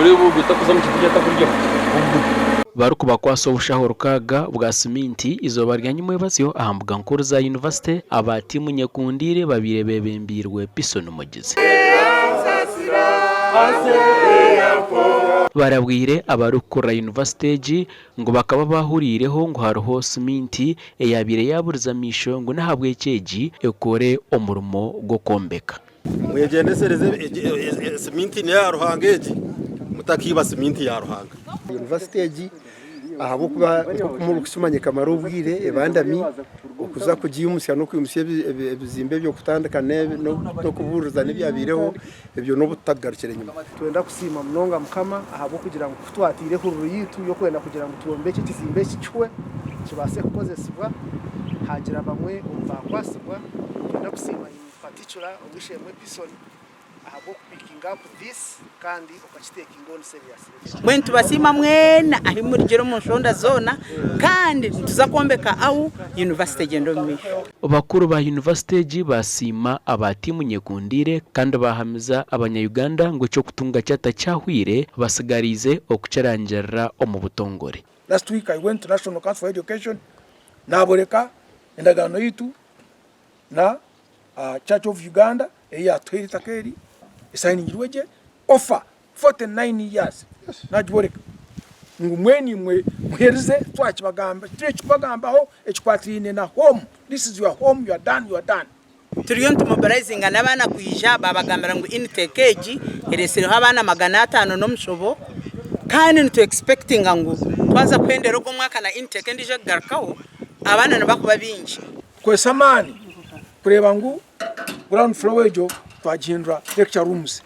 Oreeba ogwo otarikuza omu kintu eki atakuryaho ogwo. Barikubakwatsa obushaho rukaaga bwa siminti eizooba rya nyimwebazyo aha mbuga nkuru za yunivasite, aba tiimu Nyekundiire babaire bebembeirwe Pison Mugizi. Barabwire abarikukurira yunivasite egi ngu bakaba baahuriireho ngu hariho siminti eyaabaire yaaburize amaisho ngu n'ahabw'ekyo egi ekore omurimo gw'okwombeka. Mwegyendesereze siminti n'eya Ruhanga egi, mutakiiba siminti ya Ruhanga. Yunivasite egi ahabw'okuba nk'oku murikukimanya ekamara obwire ebandami, okuza kugiimutsya n'okwimutsya ebizimbe ebyo kutandika n'okubuuriza n'ebyabaireho ebyo n'obu tutakugarukire enyima. Nitwenda kusiima munonga Mukama ahabw'okugira ngu ku twataire ehururu yaitu y'okwenda kugira ngu twombekye ekizimbe eki kihwe kibaase kukozesibwa, haagira bamwe omu baakwatsibwa. Nitwenda kusiima in particular Ow'eishe-emwe Pison ahabw'okupikinga up this kandi okakitekinga on seriously. Mbwenu nitubasiima mwena ahi murugire omu nshonda zoona kandi nituza kwombeka au yunivasite egyende omu maisho. Bakuru ba yunivasite egi baasiima aba tiimu Nyekundiire kandi baahamiza abanya-Uganda ngu eky'okutunga kyata kyahweire batsigariize okukirangirira omu butongore. Last week I went to National Council for Education naboreka endagaano yaitu na Church of Uganda ei yatuhaire eitaka eri esayiningirwe gye offer 49 years nagiboreka ngu mbwenu imwe muherize twakibagamba titukubagambaho ekikwatiraine na home this is your home you are done you are done. Turiyo nitumobilizinga n'abaana kwija babagambira ngu intake egi eretsireho abaana 500 n'omushobo kandi nitu expectinga ngu twaza kuhendera ogu omwaka na intake endiijo ekugarukaho abaana nibakuba baingi. Tukozese amaani kureeba ngu ground floor egyo twagihindura lecture rooms.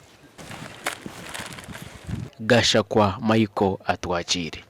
Gashakwa Michael Atwakiire.